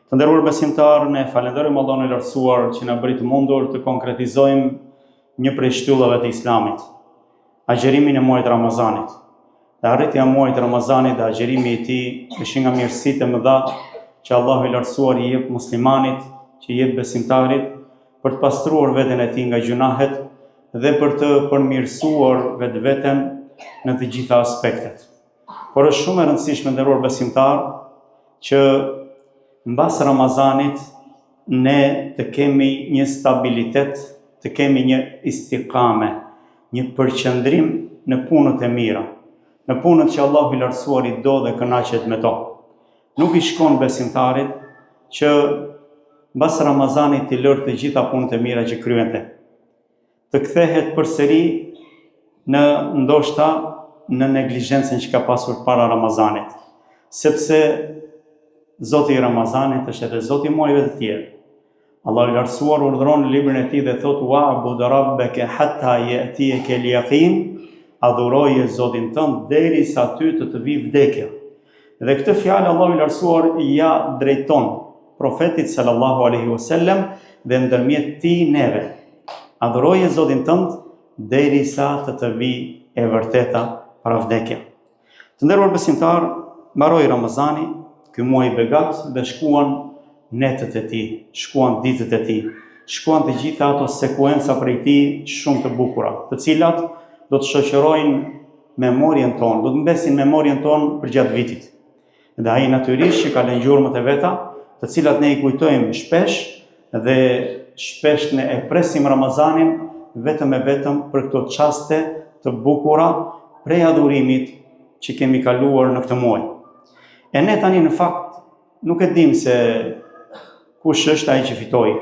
Të nderuar besimtarë, ne falënderojmë Allahun e Lartësuar që na bëri të mundur të konkretizojmë një prej shtyllave të Islamit, agjërimin e muajit të Ramazanit. Dhe arritja e muajit të Ramazanit dhe agjërimi i tij është një nga mirësitë e mëdha që Allahu i Lartësuar i jep muslimanit, që i jep besimtarit për të pastruar veten e tij nga gjynahet dhe për të përmirësuar vetveten në të gjitha aspektet. Por është shumë e rëndësishme nderuar besimtarë që mbas Ramazanit ne të kemi një stabilitet, të kemi një istikame, një përqendrim në punët e mira, në punët që Allahu i Lartësuar i do dhe kënaqet me to. Nuk i shkon besimtarit që mbas Ramazanit t'i lërë të gjitha punët e mira që kryente. Të kthehet përsëri në ndoshta në neglizhencën që ka pasur para Ramazanit. Sepse Zoti i Ramazanit është edhe Zoti i muajve të tjerë. Allahu i Lartësuar urdhëron në librin e tij dhe thotë wa'bud rabbaka hatta ya'tiyaka al-yaqin, adhuroje Zotin tënd derisa ty të të vijë vdekja. Dhe këtë fjalë Allahu i Lartësuar ia drejton profetit sallallahu alaihi wasallam dhe ndërmjet tij neve. Adhuroje Zotin tënd derisa të të vijë e vërteta pra vdekja. Të nderuar besimtarë, mbaroi Ramazani, ky muaj i begatë dhe shkuan netët e tij, shkuan ditët e tij, shkuan të gjitha ato sekuenca prej tij shumë të bukura, të cilat do të shoqërojnë memorien tonë, do të mbesin në memorien tonë përgjatë vitit. Dhe ai natyrisht që ka lënë gjurmët e veta, të cilat ne i kujtojmë shpesh dhe shpesh ne e presim Ramazanin vetëm e vetëm për këto çaste të bukura prej adhurimit që kemi kaluar në këtë muaj. E ne tani në fakt nuk e dimë se kush është ai që fitoi.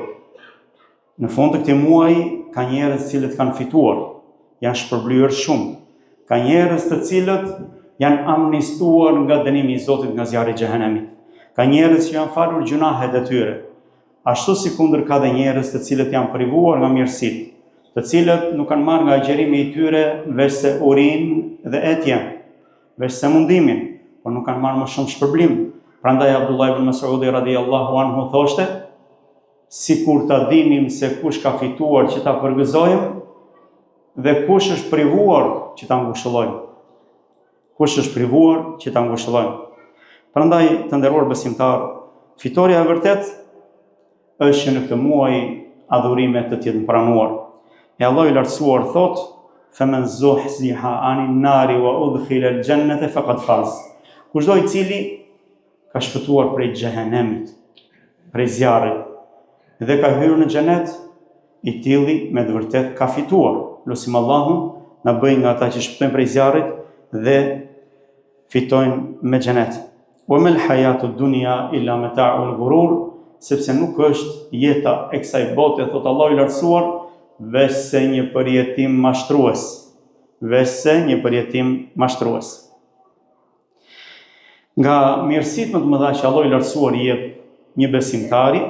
Në fund të këtij muaji ka njerëz të cilët kanë fituar, janë shpërblyer shumë. Ka njerëz të cilët janë amnistuar nga dënimi i Zotit nga zjarri i xhehenemit. Ka njerëz që janë falur gjynahet e tyre. Ashtu sikundër ka dhe njerëz të cilët janë privuar nga mirësitë, të cilët nuk kanë marrë nga agjërimi i tyre veçse urinë dhe etjen, veçse mundimin, por nuk kanë marrë më shumë shpërblim. Prandaj Abdullah ibn Mas'udi radiallahu anhu thoshte, Sikur ta dinim se kush ka fituar që ta përgëzojmë dhe kush është privuar që ta ngushëllojmë. Kush është privuar që ta ngushëllojmë. Prandaj, të nderuar besimtarë, fitorja e vërtetë është që në këtë muaj adhurimet të të jenë pranuar. E Allahu i lartësuar thotë, femen zuhziha anin nari wa udkhila al jannata faqad faz. Kushdo i cili ka shpëtuar prej xhehenemit, prej zjarrit dhe ka hyrë në xhenet, i tilli me të vërtetë ka fituar. Lusim Allahun na bëjë nga ata që shpëtojnë prej zjarrit dhe fitojnë me xhenet. Wa mal hayatu dunya illa mata'ul ghurur, sepse nuk është jeta e kësaj bote, thotë Allahu i lartësuar, veçse një përjetim mashtrues, veçse një përjetim mashtrues. Nga mirësitë më të mëdha që Allahu i lartësuar i jep një besimtari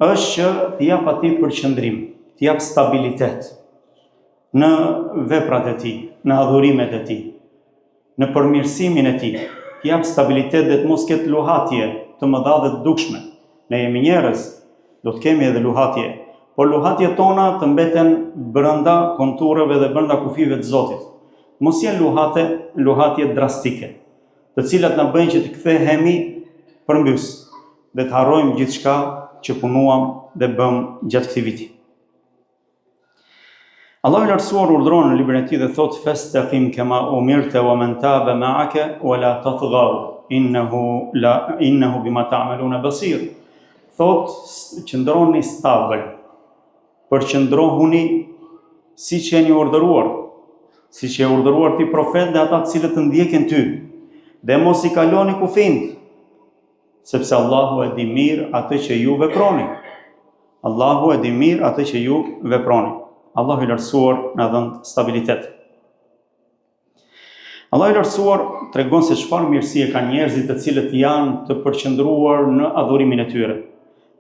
është që t'i jap atij përqendrim, t'i jap stabilitet në veprat e tij, në adhurimet e tij, në përmirësimin e tij, t'i jap stabilitet dhe të mos ketë luhatje të mëdha dhe të dukshme. Ne jemi njerëz, do të kemi edhe luhatje, por luhatjet tona të mbeten brenda kontureve dhe brenda kufijve të Zotit. Mos jenë luhate, luhatje drastike, të cilat na bëjnë që të kthehemi përmbys dhe të harrojmë gjithçka që punuam dhe bëmë gjatë këtij viti. Allahu i lartësuar urdhëron në librin e tij dhe thotë festaqim kama umirta wa man taba ma'aka wa la tatghaw innahu la innahu bima ta'maluna basir. Thotë qëndroni stabël. Përqendrohuni siç jeni urdhëruar, siç je urdhëruar ti profet dhe ata të cilët të ndjekin ty. Dhe mos i kaloni kufinjtë, sepse Allahu e di mirë atë që ju veproni. Allahu e di mirë atë që ju veproni. Allahu i lartësuar na dhëntë stabilitet. Allahu i lartësuar tregon se çfarë mirësie kanë njerëzit të cilët janë të përqendruar në adhurimin e tyre.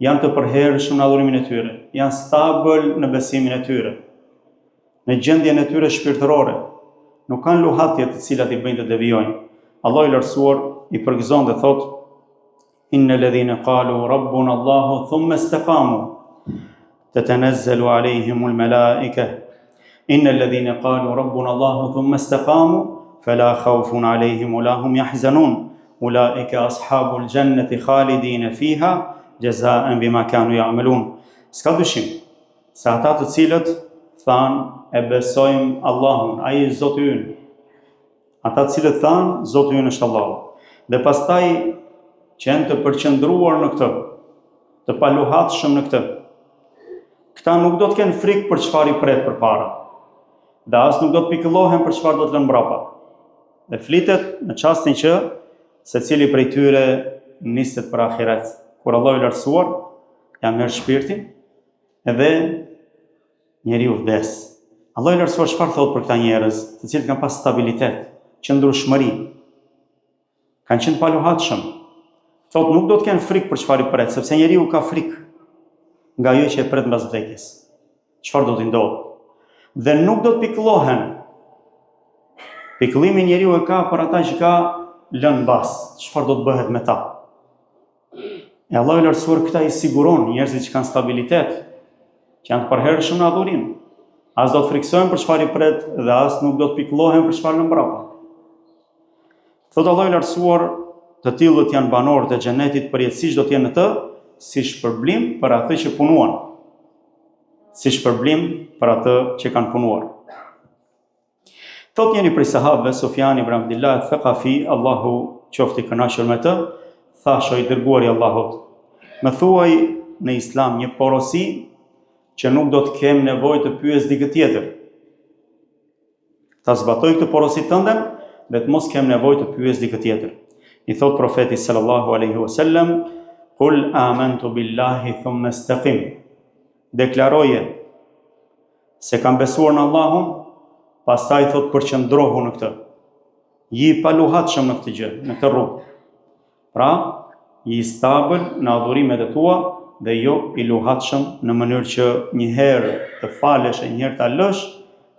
Janë të përhershëm në adhurimin e tyre, janë stabël në besimin e tyre, në gjendjen e tyre shpirtërore. Nuk kanë luhatje të cilat i bëjnë të devijojnë. Allahu i lartësuar i përgëzon dhe thotë. Inna ledhine kalu rabbuna Allahu thumme stekamu, tetenezelu alejhimul melaike. Inna ledhine kalu rabbuna Allahu thumme stekamu, fela khaufun alejhim ue la hum jahzenun, ulaike ashabul xhenneti khalidine fiha, xhezaen bima kanu jamelun. S'ka dyshim, se ata të cilët thanë e besojmë Allahun, ai është Zoti ynë. Ata të cilët thanë, Zoti ynë është Allahu. Dhe pastaj qenë të përqendruar në këtë, të paluhatshëm në këtë. Këta nuk do të kenë frikë për çfarë i pret përpara. Dhe as nuk do të pikëllohen për çfarë do të lënë mbrapa. Dhe flitet në çastin që secili prej tyre niset për ahiret, kur Allahu i lartësuar ia merr shpirtin Edhe njeriu vdes. Allahu i lartësuar çfarë thotë për këta njerëz, të cilët kanë pas stabilitet, qëndrueshmëri, kanë qenë paluhatshëm. Thotë nuk do të kenë frikë për çfarë i pret, sepse njeriu ka frikë nga ajo që e pret mbas vdekjes. Çfarë do t'i ndodhë? Dhe nuk do të pikëllohen. Pikëllimin njeriu e ka për ata që ka lënë mbas. Çfarë do të bëhet me ta? E Allahu i lartësuar këta i siguron njerëzit që kanë stabilitet, që janë të përhershëm në adhurim. As do të frikësohen për çfarë i pret dhe as nuk do të pikëllohen për çfarë lënë mbrapa. Thotë Allahu i lartësuar, të tillët janë banorët e xhenetit përjetësisht do të jenë në të si shpërblim për atë që punuan. Si shpërblim për atë që kanë punuar. Thotë njëri prej sahabëve, Sufjan ibn Abdullah al-Thaqafi, Allahu qoftë i kënaqur me të, thashë o i dërguari i Allahut, më thuaj në Islam një porosi që nuk do të kem nevojë të pyes dikë tjetër. Ta zbatoj këtë porosi tënden dhe të mos kem nevojë të pyes dikë tjetër. I thotë profeti sallallahu alaihi wasallam, "Kul amantu billahi thumma istaqim." Deklaroje se kam besuar në Allahun, pastaj thotë përqendrohu në këtë. Ji i paluhatshëm në këtë gjë, në këtë rrugë. Pra, ji stabël në adhurimet e tua dhe jo i luhatshëm në mënyrë që një herë të falesh e një herë ta lësh,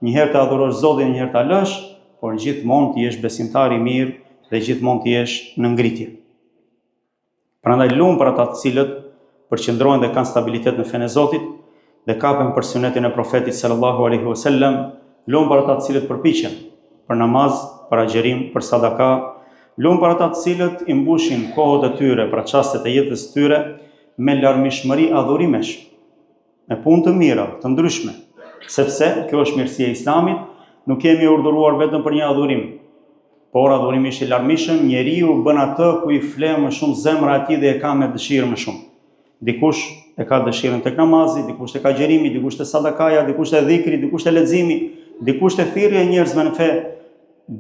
një herë të adhurosh Zotin e një herë ta lësh, por gjithmonë të jesh besimtar i mirë dhe gjithmonë të jesh në ngritje. Prandaj lum për ata të cilët përqendrohen dhe kanë stabilitet në fenë e Zotit dhe kapen për sunetin e profetit sallallahu alaihi wasallam, lum për ata të cilët përpiqen për namaz, për agjërim, për sadaka, lum për ata të cilët i mbushin kohët e tyre, pra çastet e jetës së tyre me larmishmëri adhurimesh. me punë të mira, të ndryshme, sepse kjo është mirësia e Islamit, nuk jemi urdhëruar vetëm për një adhurim, por adhurimi është i larmishëm, njeriu bën atë ku i fle më shumë zemra e tij dhe e ka me dëshirë më shumë. Dikush e ka dëshirën tek namazi, dikush tek agjërimi, dikush te sadakaja, dikush te dhikri, dikush te leximi, dikush te thirrja e njerëzve në fe,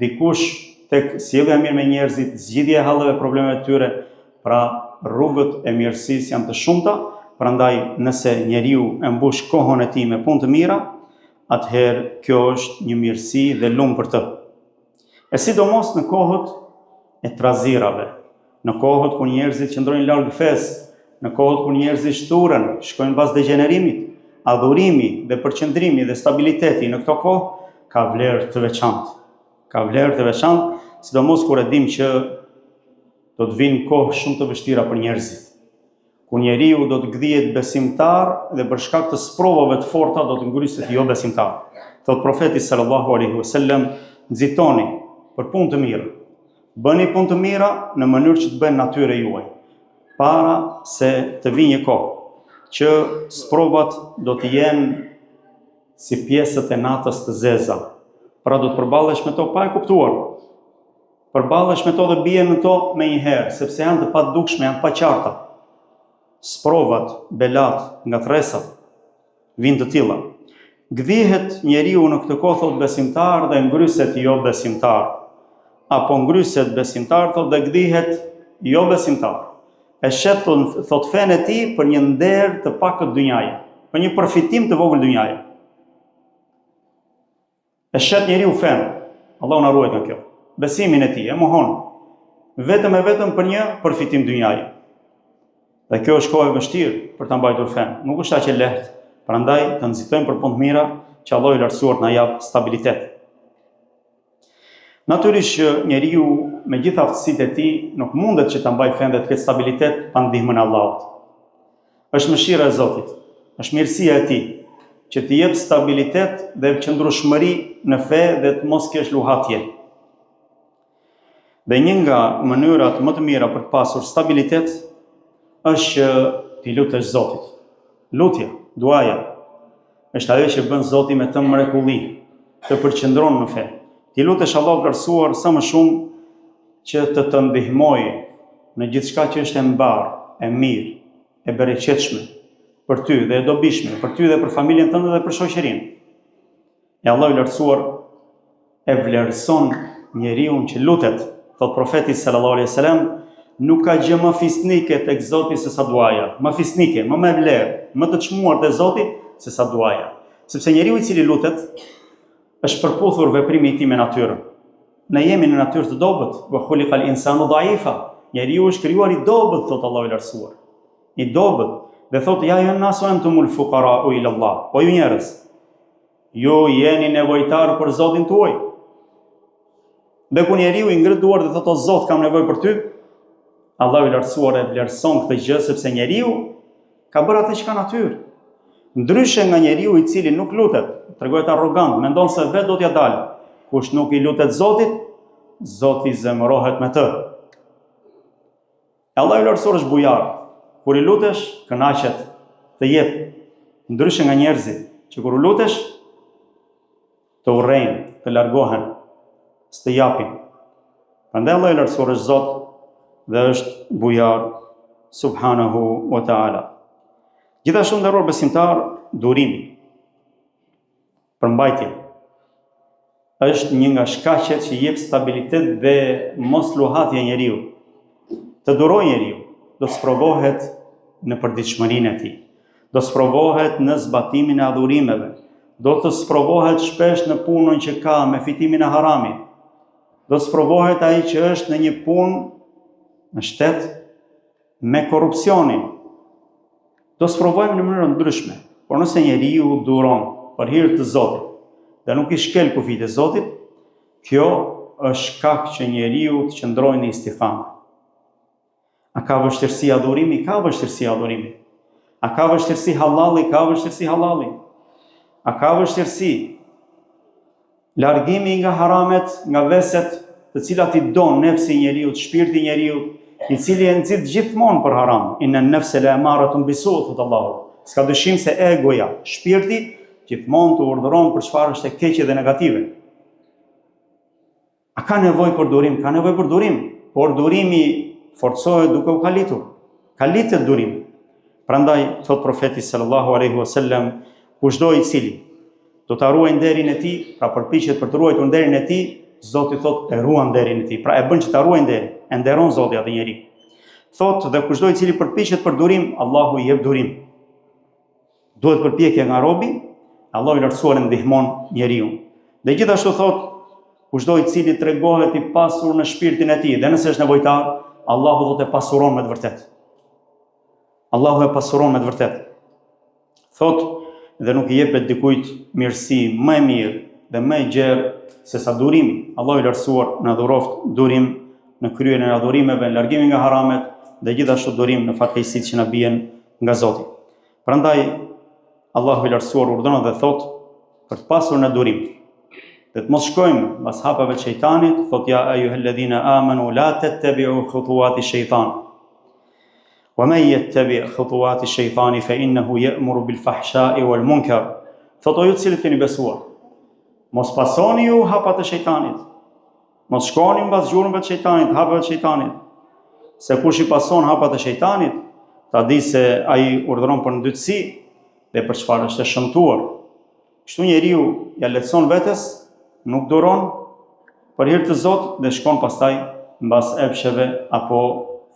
dikush tek sjellja e mirë me njerëzit, zgjidhja e halleve, problemeve të tyre, pra rrugët e mirësisë janë të shumta, prandaj nëse njeriu e mbush kohën e tij me punë të mira, atëherë kjo është një mirësi dhe lum për të. E sidomos në kohët e trazirave, në kohët kur njerëzit qëndrojnë larg fesë, në kohët kur njerëzit shthuren, shkojnë pas degjenerimit, adhurimi dhe përqendrimi dhe stabiliteti në këto kohë ka vlerë të veçantë. Ka vlerë të veçantë, sidomos kur e dimë që do të vijnë kohë shumë të vështira për njerëzit. Kur njeriu do të gdhihet besimtar dhe për shkak të sprovave të forta do të ngryset jo besimtar. Thotë profeti sallallahu alaihi wasallam, nxitoni për punë të mira. Bëni punë të mira në mënyrë që të bëhen natyrë e juaj. Para se të vijë një kohë që sprovat do të jenë si pjesët e natës të zeza. Pra do të përballesh me to pa e kuptuar. Përballesh me to dhe bie në to menjëherë, sepse janë të padukshme, janë të paqarta. Sprovat, belat, ngatërresat, vijnë të tilla. Gdhihet njeriu në këtë kohë thotë besimtar dhe ngryset jo besimtar. Apo ngryset besimtar thotë dhe gdhihet jo besimtar. E shet thotë fenë e tij për një nder të pakët dynjaje, për një përfitim të vogël dynjaje. E shet njeriu fenë, Allahu na ruajt nga kjo. Besimin e tij e mohon vetëm e vetëm për një përfitim dynjaje. Dhe kjo është kohë e vështirë për ta mbajtur fenë. Nuk është aq e lehtë. Prandaj të nxitojmë për punë të mira që Allahu i lartësuar të na jap stabilitet. Natyrisht që njeriu me gjithë aftësitë e tij nuk mundet që ta mbajë fenë dhe të ketë stabilitet pa ndihmën e Allahut. Është mëshira e Zotit, është mirësia e tij që të jep stabilitet dhe qëndrueshmëri në fe dhe të mos kesh luhatje. Dhe një nga mënyrat më të mira për të pasur stabilitet është që t'i lutesh Zotit. Lutja, duaja, është ajo që bën Zoti me të mrekulli, të përqendron në fe. T'i lutesh Allahut të lartësuar sa më shumë që të të ndihmojë në gjithçka që është e mbarë, e mirë, e bereqetshme për ty dhe e dobishme për ty dhe për familjen tënde dhe për shoqërinë. E Allahu i lartësuar e vlerëson njeriun që lutet, thotë profeti sallallahu alaihi wasallam, nuk ka gjë më fisnike tek Zoti se sa duaja, më fisnike, më me vlerë, më të çmuar te Zoti se sa duaja. Sepse njeriu i cili lutet është përputhur veprimi i tij me natyrën. Ne jemi në natyrë të dobët, wa khuliqal insanu dhaifa. Njeriu është krijuar i dobët, thotë Allahu i lartësuar. I dobët. Dhe thotë ja ejjuhen nasu entumul fuqarau ila Allah. O ju njerëz, Ju jeni nevojtar për Zotin tuaj. Dhe kur njeriu i ngre duart dhe thotë o Zot, kam nevojë për ty, Allahu i lartësuar e vlerëson këtë gjë sepse njeriu ka bërë atë që ka natyrë. Ndryshe nga njeriu i cili nuk lutet, tregohet arrogant, mendon se vetë do t'ia dalë. Kush nuk i lutet Zotit, Zoti zemërohet me të. E Allahu i lartësuar është bujar. Kur i lutesh, kënaqet, të jep. Ndryshe nga njerëzit, që kur u lutesh, të urrejnë, të largohen, s'të japin. Prandaj Allahu i lartësuar është Zot dhe është bujar subhanahu wa taala. Gjithashtu të nderuar besimtarë, durimi. Përmbajtja është një nga shkaqet që jep stabilitet dhe mos luhatje njeriut. Të durojë njeriu, do sprovohet në përditshmërinë e tij. Do sprovohet në zbatimin e adhurimeve. Do të sprovohet shpesh në punën që ka me fitimin e haramit. Do sprovohet ai që është në një punë në shtet me korrupsionin. Do sprovohemi në mënyra të ndryshme, por nëse njeriu duron për hir të Zotit dhe nuk i shkel kufijtë e Zotit, kjo është shkak që njeriu të qëndrojë në istikame. A ka vështirësi adhurimi? Ka vështirësi adhurimi. A ka vështirësi hallalli? Ka vështirësi hallalli. A ka vështirësi Largimi nga haramet, nga veset, të cilat i don nefsi i njeriut, shpirti i njeriut, i cili e nxit gjithmonë për haram. Inne nefse le emaratun bisu, thotë Allahu. S'ka dyshim se egoja, shpirti, gjithmonë të urdhëron për çfarë është e keqe dhe negative. A ka nevojë për durim? Ka nevojë për durim, por durimi forcohet duke u kalitur. Kalitet durimi. Prandaj thotë profeti sallallahu alaihi wasallam, kushdo i cili do ta ruajë nderin e tij, pra përpiqet për të ruajtur nderin e tij, Zoti thotë e ruan nderin e tij. Pra e bën që ta ruajë nderin, e nderon Zoti atë njeri. Thotë dhe kushdo i cili përpiqet për durim, Allahu i jep durim. Duhet përpjekje nga robi, Allahu i lartësuar e ndihmon njeriun. Dhe gjithashtu thotë, kushdo i cili tregohet i pasur në shpirtin e tij dhe nëse është nevojtar, Allahu do ta pasuron me të vërtetë. Allahu e pasuron me të vërtetë. Thotë dhe nuk i jepet dikujt mirësi më e mirë dhe më e gjerë se sa durimi. Allahu i lartësuar na dhuroftë durim në kryerjen e adhurimeve, në largimin nga haramet dhe gjithashtu durim në fatkeqësitë që na bien nga Zoti. Prandaj Allahu i lartësuar urdhëron dhe thotë për të pasur ne durim. Dhe të mos shkojmë mbas hapave të shejtanit, thotë ja ejuhelledhina amanu la tettebiu khutuati shejtan. Wa men jettebi khutuati shejtani fe innehu je'muru bil fahshai wal munkar. Thotë o ju të cilët keni besuar. Mos pasoni ju hapat e shejtanit. Mos shkoni mbas gjurmëve të shejtanit, hapave të shejtanit. Se kush i pason hapat e shejtanit, ta di se ai urdhëron për ndytësi dhe për çfarë është e shëmtuar. Kështu njeriu ia lehtëson vetes, nuk duron për hir të Zotit dhe shkon pastaj mbas epsheve apo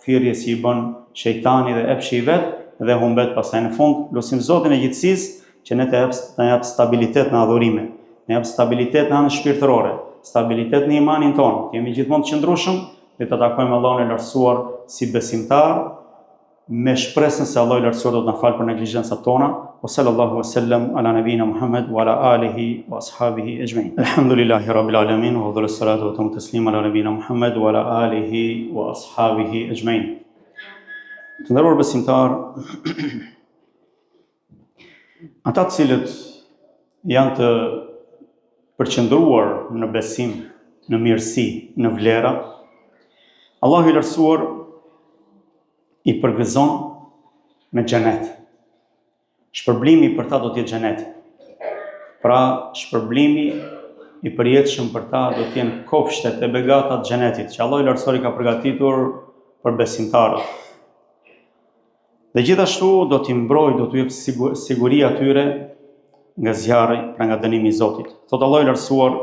thirrjes që i bën shejtani dhe epshi i vet dhe humbet pastaj në fund. Lusim Zotin e gjithësisë që ne të jap të na jap stabilitet në adhurime, të na jap stabilitet në anën shpirtërore, stabilitet në imanin tonë, të jemi gjithmonë të qëndrueshëm dhe të takojmë Allahun e lartësuar si besimtar. me shpresën se Allahu i Lartësuar do të na falë për neglizhencat tona. Wa sallallahu wa sallam ala nabina Muhammad wa ala alihi wa ashabihi ajma'in. Alhamdulillahi rabbil alamin wa afdalus salatu wa tamu taslim ala nabina Muhammad wa ala alihi wa ashabihi ajma'in. Të nderuar besimtar, ata të cilët janë të përqendruar në besim, në mirësi, në vlera, Allahu i Lartësuar i përgëzon me xhenet. Shpërblimi për ta do të jetë xheneti. Pra, shpërblimi i përjetshëm për ta do të jenë kopshtet e begata të xhenetit, që Allahu i Lartësuar i ka përgatitur për besimtarët. Dhe gjithashtu do t'i mbrojë, do t'u jep siguri atyre nga zjarri, pra nga dënimi i Zotit. Thotë Allahu i Lartësuar,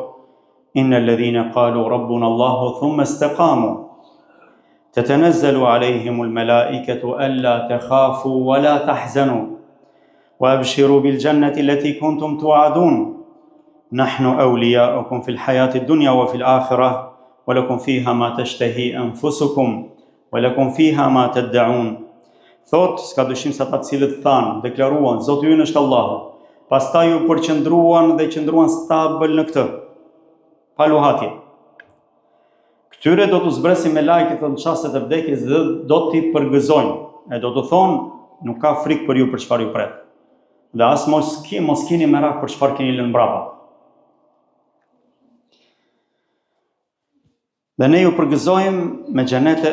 Inna alladhina qalu rabbuna Allahu thumma istaqamu tatanazzalu alayhim almalaikatu alla takhafu wa la tahzanu wa abshiru bil jannati allati kuntum tu'adun nahnu awliya'ukum fil hayati dunya wa fil akhirah wa lakum fiha ma tashtahi anfusukum Wa lakum fiha ma tad'un. Thotë, s'ka dyshim se ata të cilët thanë, deklaruan, Zoti ynë është Allahu. Pastaj u përqendruan dhe qëndruan stabël në këtë. Pa luhatje. Këtyre do t'u zbresin melaiket në çastet e vdekjes dhe do t'i përgëzojnë. E do t'u thonë, nuk ka frikë për ju për çfarë ju pret. Dhe as mos, ki, mos kini merak për çfarë keni lënë mbrapa. Dhe ne ju përgëzojmë me xhenete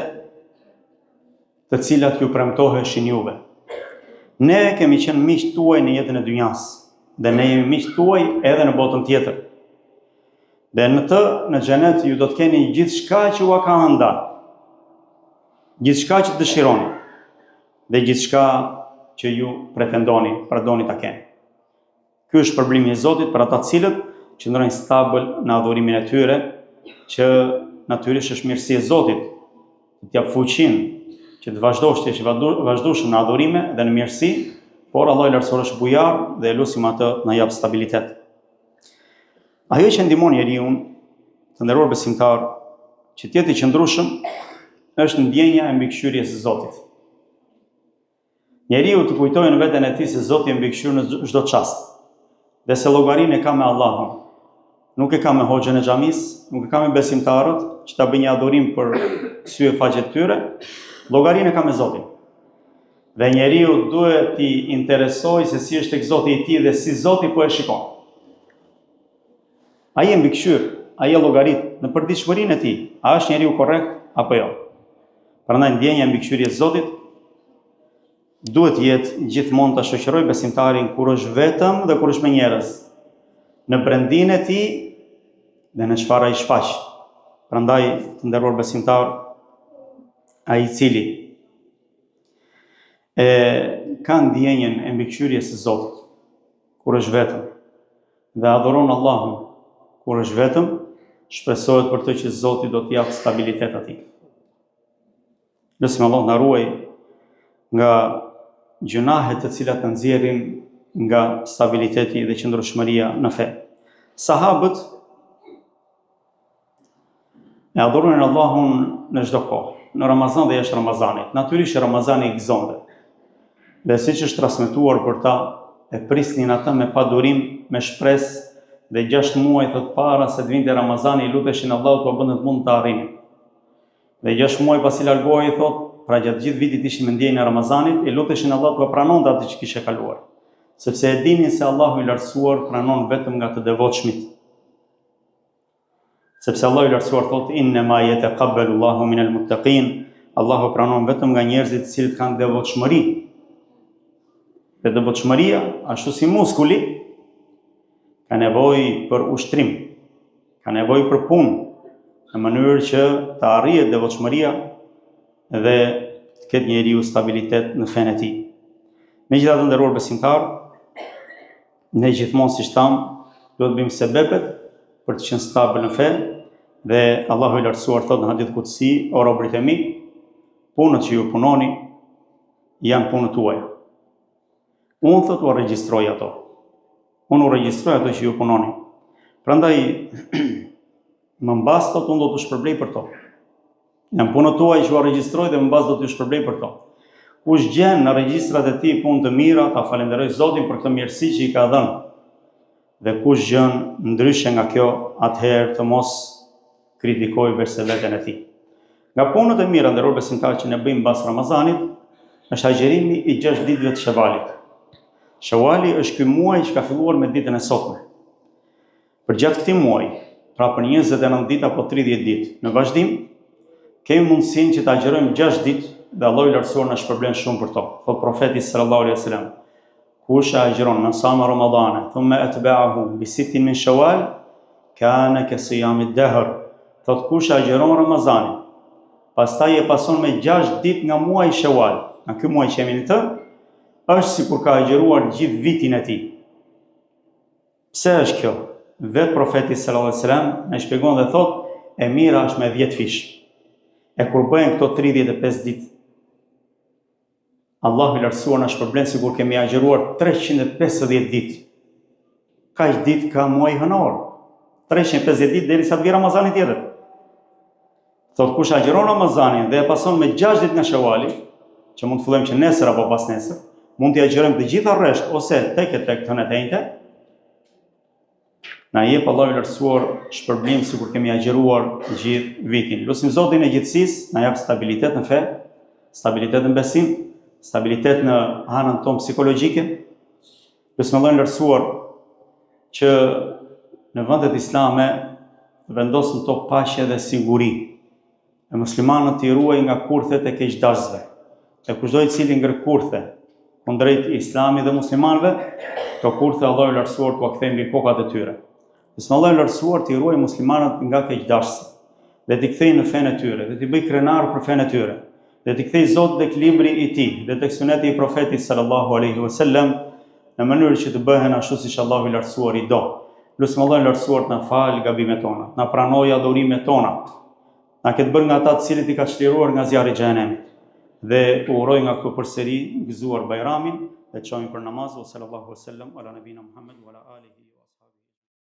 të cilat ju premtoheshin juve. Ne kemi qenë miqtë tuaj në jetën e dynjas dhe ne jemi miqtë tuaj edhe në botën tjetër. Dhe në të, në xhenet, ju do të keni gjithçka që ua ka ënda, gjithçka që dëshironi dhe gjithçka që ju pretendoni, pra doni ta keni. Ky është shpërblimi i Zotit për ata të cilët qëndrojnë stabël në adhurimin e tyre, që natyrisht është mirësi e Zotit, të të japë fuqinë që të vazhdosh të jesh i vazhdueshëm në adhurime dhe në mirësi, por Allahu i Lartësuar është bujar dhe e lusim atë të na japë stabilitet. Ajo që ndihmon njeriun, të nderuar besimtar, që të jetë i qëndrueshëm, është ndjenja e mbikëqyrjes së Zotit. Njeriu të kujtojë në veten e tij se Zoti e mbikëqyr në çdo çast dhe se llogarinë e ka me Allahun. Nuk e ka me hoxhën e xhamisë, nuk e ka me besimtarët që ta bëjë një adhurim për sy e faqe të tyre, llogarinë e ka me Zotin. Dhe njeriu duhet t'i interesojë se si është tek Zoti i tij dhe si Zoti po e shikon. Ai e mbikëqyr, ai e llogarit në përditshmërinë e tij, a është njeriu korrekt apo jo. Prandaj ndjenja e mbikëqyrjes së Zotit duhet të jetë gjithmonë ta shoqërojë besimtarin kur është vetëm dhe kur është me njerëz. Në brendinë e tij dhe në çfarë ai shfaq. Prandaj, të nderuar besimtar, ai i cili e ka ndjenjën e mbikëqyrjes së Zotit kur është vetëm dhe adhuron Allahun kur është vetëm, shpresohet për të që Zoti do t'i japë stabilitet atij. Lusim Allahun na ruaj nga gjynahet të cilat na nxjerrin nga stabiliteti dhe qëndrueshmëria në fe. Sahabët E adhuronin Allahun në çdo kohë, në Ramazan dhe jashtë Ramazanit. Natyrisht që Ramazani i gëzonte. Dhe siç është transmetuar për ta, e prisnin atë me padurim, me shpresë dhe 6 muaj thotë para se të vinte Ramazani i luteshin Allahut t'ua bënte të mundur ta arrinin. Dhe 6 muaj pasi largohej thotë, pra gjatë gjithë vitit ishin me ndjenjën e Ramazanit, i luteshin Allahut t'ua pranonte atë që kishte kaluar. Sepse e dinin se Allahu i lartësuar pranon vetëm nga të devotshmit. Sepse Allahu i lartësuar thotë inna ma yataqabbalu Allahu min al-muttaqin, Allahu pranon vetëm nga njerëzit të cilët kanë devotshmëri. Dhe devotshmëria, ashtu si muskuli, ka nevojë për ushtrim, ka nevojë për punë, në mënyrë që të arrihet devotshmëria dhe të ketë njeriu stabilitet në fenë e tij. Megjithatë të nderuar besimtar, Ne gjithmonë siç thamë, duhet të bëjmë sebepet për të qenë stabil në fe dhe Allahu i lartësuar thotë në hadith kutsi, o robërit e mi, punët që ju punoni janë punët tuaja. Unë thotë ua regjistroj ato. Unë u regjistroj ato që ju punoni. Prandaj më mbas thotë unë do t'ju shpërblej për to. Janë punët tuaja që ua regjistroj dhe më mbas do t'ju shpërblej për to. Kush gjen në regjistrat e tij punë të mira, ta falënderojë Zotin për këtë mirësi që i ka dhënë. Dhe kush gjen ndryshe nga kjo, atëherë të mos kritikojë veçse veten e tij. Nga punët e mira, nderuar besimtarë që ne bëjmë mbas Ramazanit, është agjërimi i 6 ditëve të Shevalit. Shevali është ky muaj që ka filluar me ditën e sotme. Përgjatë këtij muaji, pra për 29 ditë apo 30 ditë në vazhdim, kemi mundësinë që të agjërojmë 6 ditë dhe Allahu i Lartësuar na shpërblen shumë për to. Thotë profeti sallallahu alaihi wasallam, kush e agjëron men sama Ramadane, thumma atba'ahu bi sittin min Shawwal, kana ka siyami dahr. Thotë kush e agjëron Ramazanin, pastaj e pason me 6 ditë nga muaji Shawwal, nga ky muaj që jemi në të, është sikur ka agjëruar gjithë vitin e tij. Pse është kjo? Vetë profeti sallallahu alajhi wasallam na shpjegon dhe thotë, e mira është me 10 fish. E kur bëhen këto 35 ditë, Allahu i lartësuar na shpërblen sikur kemi agjëruar 350 ditë. Kaq ditë ka muaji hënor. 350 ditë derisa të vijë Ramazani tjetër. Thotë kush agjëron Ramazanin dhe e pason me 6 ditë nga Shawali, që mund të fillojmë që nesër apo pasnesër, mund t'i agjërojmë të gjitha rresht ose tek e tek të hënë e të enjte. Na jep Allahu i lartësuar shpërblim sikur kemi agjëruar gjithë vitin. Lusim Zotin e gjithësisë, na jap stabilitet në fe, stabilitet në besim, stabilitet në anën tonë psikologjike. Lusim Allahun e lartësuar që në vendet islame vendos në to paqe dhe siguri. E muslimanët t'i ruaj nga kurthet e keqdashësve. E kushdo i cili ngre kurthe kundrejt islamit dhe muslimanëve, këto kurthe Allahu i lartësuar t'ua kthejë mbi kokat e tyre. Lusim Allahun e lartësuar t'i ruaj muslimanët nga keqdashësit dhe t'i kthejë në fenë e tyre dhe t'i bëjë krenar për fenë e tyre dhe t'i kthejë Zoti tek libri i tij dhe tek suneti i profetit sallallahu alaihi wasallam në mënyrë që të bëhen ashtu siç Allahu i lartësuar i do. Lusim Allahun e lartësuar të na falë gabimet tona, të na pranojë adhurimet tona, na ketë bërë nga ata të cilët i ka çliruar nga zjarri i xhehenemit. Dhe u uroj nga këtu përsëri gëzuar Bajramin dhe çohemi për namaz wa sallallahu wasallam ala nabina Muhammed wa ala alihi.